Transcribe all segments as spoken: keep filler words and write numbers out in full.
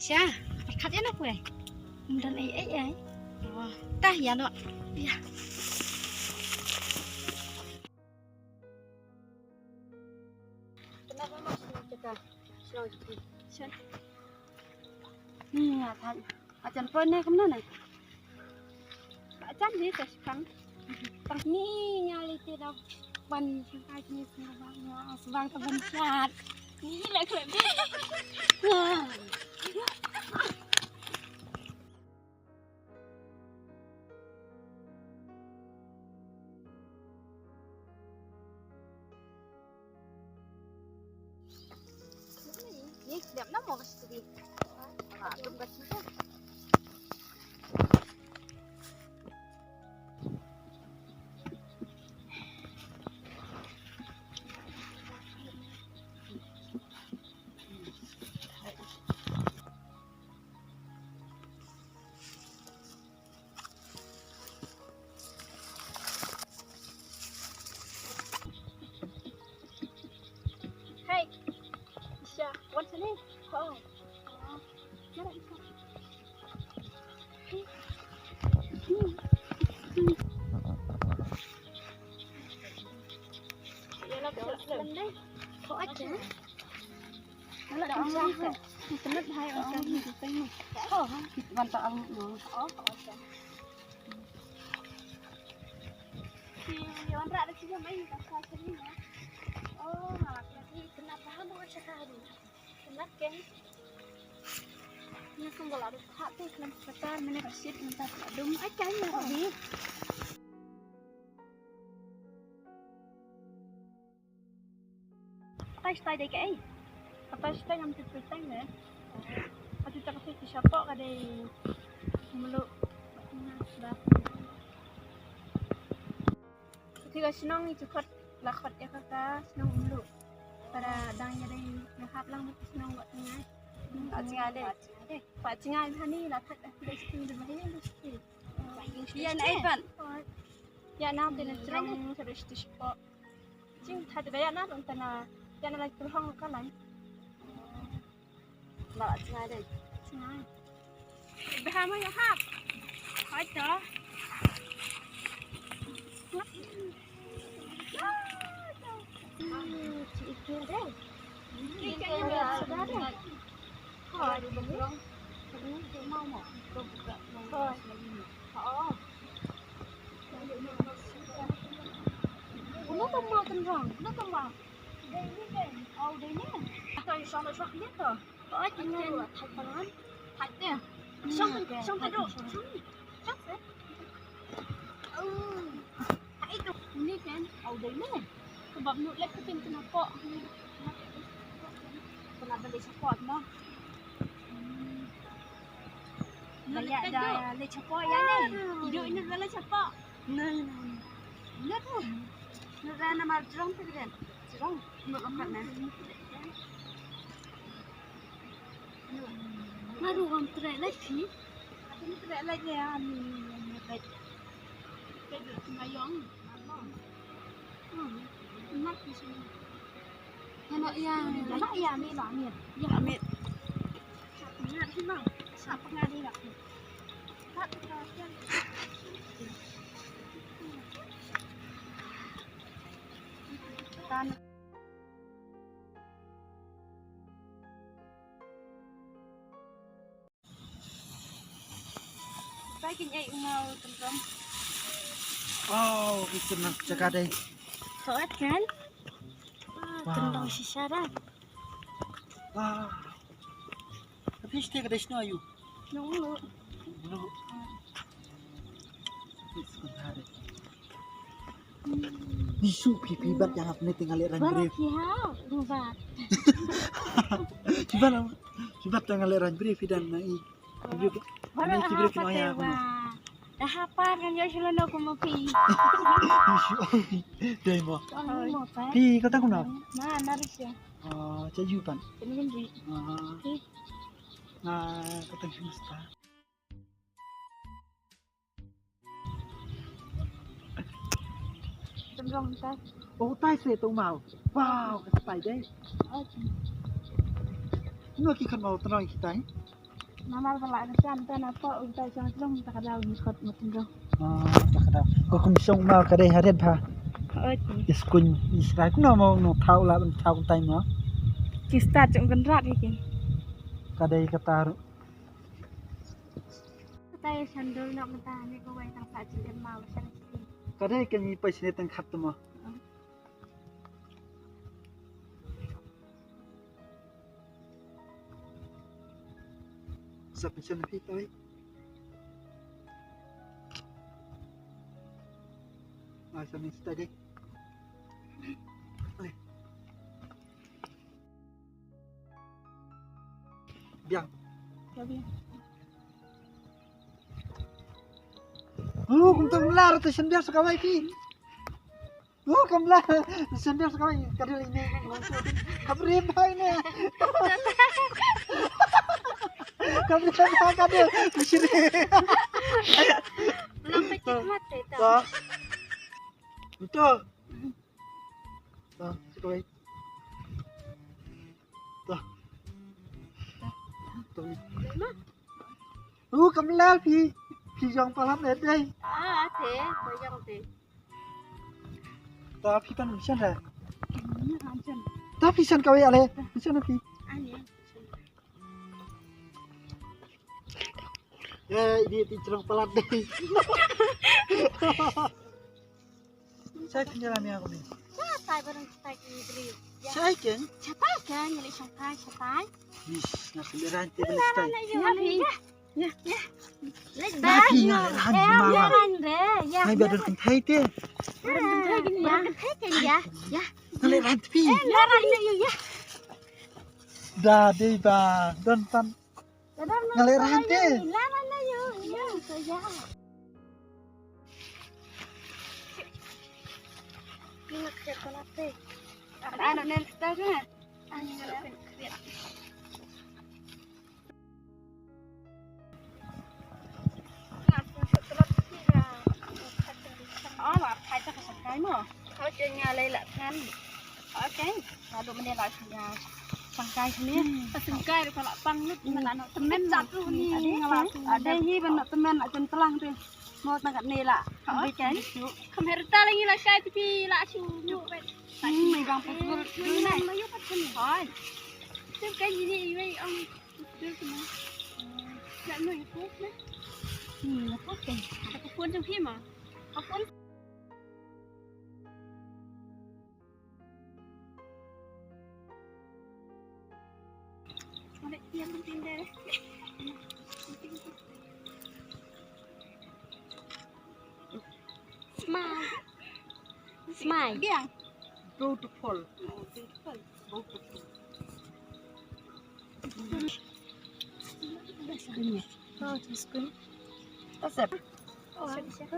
Sha, pyrkhat ïa na pwe. Ym don ei ei ei. Oh, tah ïa no. Ïa. Hmm, ïa, tah. Ajan poi ne kumno ne? Ajan di te sekarang. Pas ni nyali ti dau ban sengkai ni sengkai bang, ya, sebang ke ban chat. Ni le klep di. Hey, Isha, what's your name? Oh, uh, Isha. Katai stai dei kaei? Katai stai ngam tip tang ne. Atu tak tu ti shapoh ka dei melu. Ti ka shnong itu kot la kot ya kata shnong melu. Para dang ya dei ya hap lang shnong buat tengah. Pak Chingai dei. Pak Chingai hani la kot dah tidak sini di bahaya ni. Ya na ipan. Ya na tu na terang terus tu shapoh. Jing thad ba ïa na ruh tana ïa na lai pyrhong ka lai. Ba la tnga dei. Tnga. Ba ha ma ïa hap. Hai to. Chi ikir dei. Ikir dei. Hai. Mau mau. Hai. Oh. Uno tama tendang, uno tama. Dei ni kan? Oh, dei ni. Ata isong isong ni to. Oh, tinggal thai tangan. Thai dia. Isong isong tadu. Isong. Isong eh. Oh. Thai itu. Ni kan? Oh, dei ni. Sebab nu lek ketin kenapa? Kenapa dia support no? Ba ïa da leit shapoh ïa ne. Idup ina ba leit shapoh. Nah, nah, nah. Ina tu. Ina da namar jrong tu kan. Jrong. Ina ba kat ne. Baru wan trei lagi. Aku ni trei lagi ya ni. Trei. Trei mayong. Mat ïa, mat ïa, mi la, mi. Ïa, mi. Sa pyngat hi ma. Sa pyngat hi la. Tan. Bai kin ai u maw, Tymtym. Wow, itu na jaka dei. Hot kan? Wah, wow. Tymtym shisha dah. Wah. Tapi siti ka dei snow ayu. Nong lu. Lu. Itu kan hari. Bisu phi phi bat ïa hap ne tengah leh rang briew. Barak ki ha, rubat. Phi bat, phi bat tengah leh rang briew phi dan na i. Phi briew ki, barak ki briew ki ha, no ïa pat wa. Dah hapar kan ïa shulo no kuma phi. Bisu. Dei mo. Phi kata kumno? Na, na risya. Ah, cha yu pan. Ini kan ri. Ah. Phi. Ah, kata kumno sta. Tynrong tai. Oh, tai se tu mau. Wow, ka tai dei. Oi. Ngi ki kan mau tynrong ki tai. Namar ba la ka chan ta na to u tai chang tynrong ta ka dau ni kot mo tynrong. Ah, ta ka dau. Ko kum song mau ka dei haret ba. Oi. Is kun is rai kun mau no thau la ban thau tai mo. Ki start chung kan rat ki. Ka dei ka tar. Ka dei sandal nok mynta ni ko wei tang sa chicken mau san chicken. Ka dei ka ngi pai sini tang khat tu mo. Sa pension phi ta wei. Ai sa ni sta dei. Ai. Biang. Ya, biang. Oh, kumta kumlar tu sendal sa kawai phi. Oh, kumlar sendal sa kawai. Kadul ini. Kabrim hai ne. Kabrim hai kadul. Sini. Nampak cik mata itu. Betul. Ah, sa kawai. Tah. Tah. Uh, kamlar phi. Phi jong palat ne dei. Ah, te, ko jong te. Tah phi kan mission da. Mission. Tah phi mission kawai ale. Mission phi. Ani. Eh, ini ti jrong palat dei. Sai kin jalan ya kami. Sai barang sai kin dri. Sai kin? Sai kin, nyali sai, sai. Ish, na sendirian te beli sai. Ya, ya, ya. Na pi na han mama. Hai badal kan thai te. Kan thai kin ya. Kan thai kin ya. Ya. Na le ran pi. Eh, na ran ya, ya. Da dei ba, don pan. Nga leh rahan te. Okay, nga duh mynne la sngewsih sngewsih kane. Sngewsih ruh ka la pang lut, nga la noh tymmen. Ade hi, ade hi ban noh tymmen la jan tlang te. Mo tang katne la. Okay. Kham her ta la ngi la shai te phi la shu nyu. Hmm, bang pukul. Hoi. Tem kai ni ni iwei ong. Pukul tu mo. Ya no ya puk na. Hmm, ya puk kan. Ada kupon jong phi ma. Kupon. Smile. Smile. Biang. Beautiful. Beautiful. Beautiful. Oh, just good. That's it. Oh, I'm sure.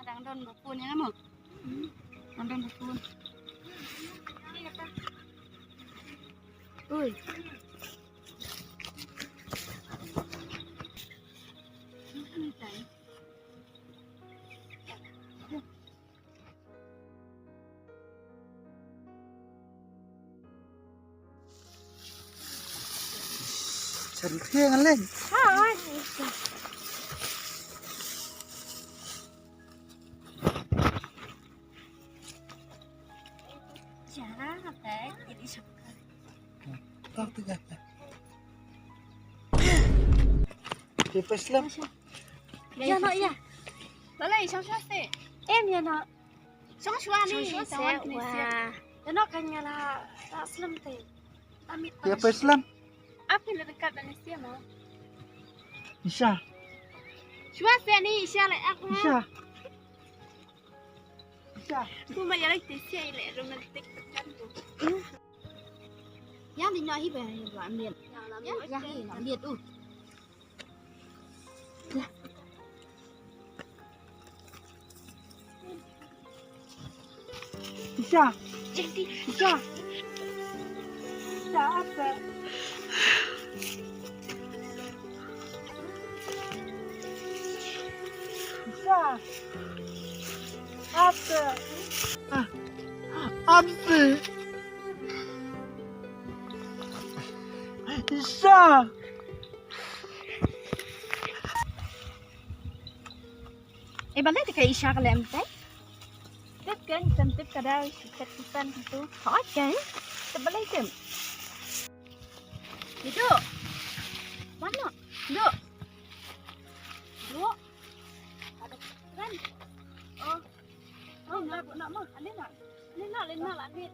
Dang don ba pun ïa mo. Dang don ba pun. Ui. Ruh thiang leh. Hai. Jangan sampai jadi suka. Kau tu dah. Dia pas lah. Ya, nak ya. Balai, shong shwa se. Em ya, nak. Shong shwa ni, shong shwa se. Wah. Ïa no kan nga la, la slem te. Amit. Ïa phi slem. Apa la dekat dan sia mo? Isha. Shwa se ni, Isha la ak. Isha. Isha. Ku ma ïa la te sia le romantic kan tu. Yang di no hi ba, ba miet. Yang hi, ba miet tu. Isha. Isha. Isha, apa? Isha. Apa? Ah, apa? Isha. Eh, balei te ka Isha ka leh mynta? Tip kan, kan tip ka dei, tip kan tu. Hooid kan? Tip balei tip? Duk. Wan noh. Duk. Duk. Aduh, kan. Oh. Oh, nak, nak mah. Ane nak. Ane nak, ane nak, ane.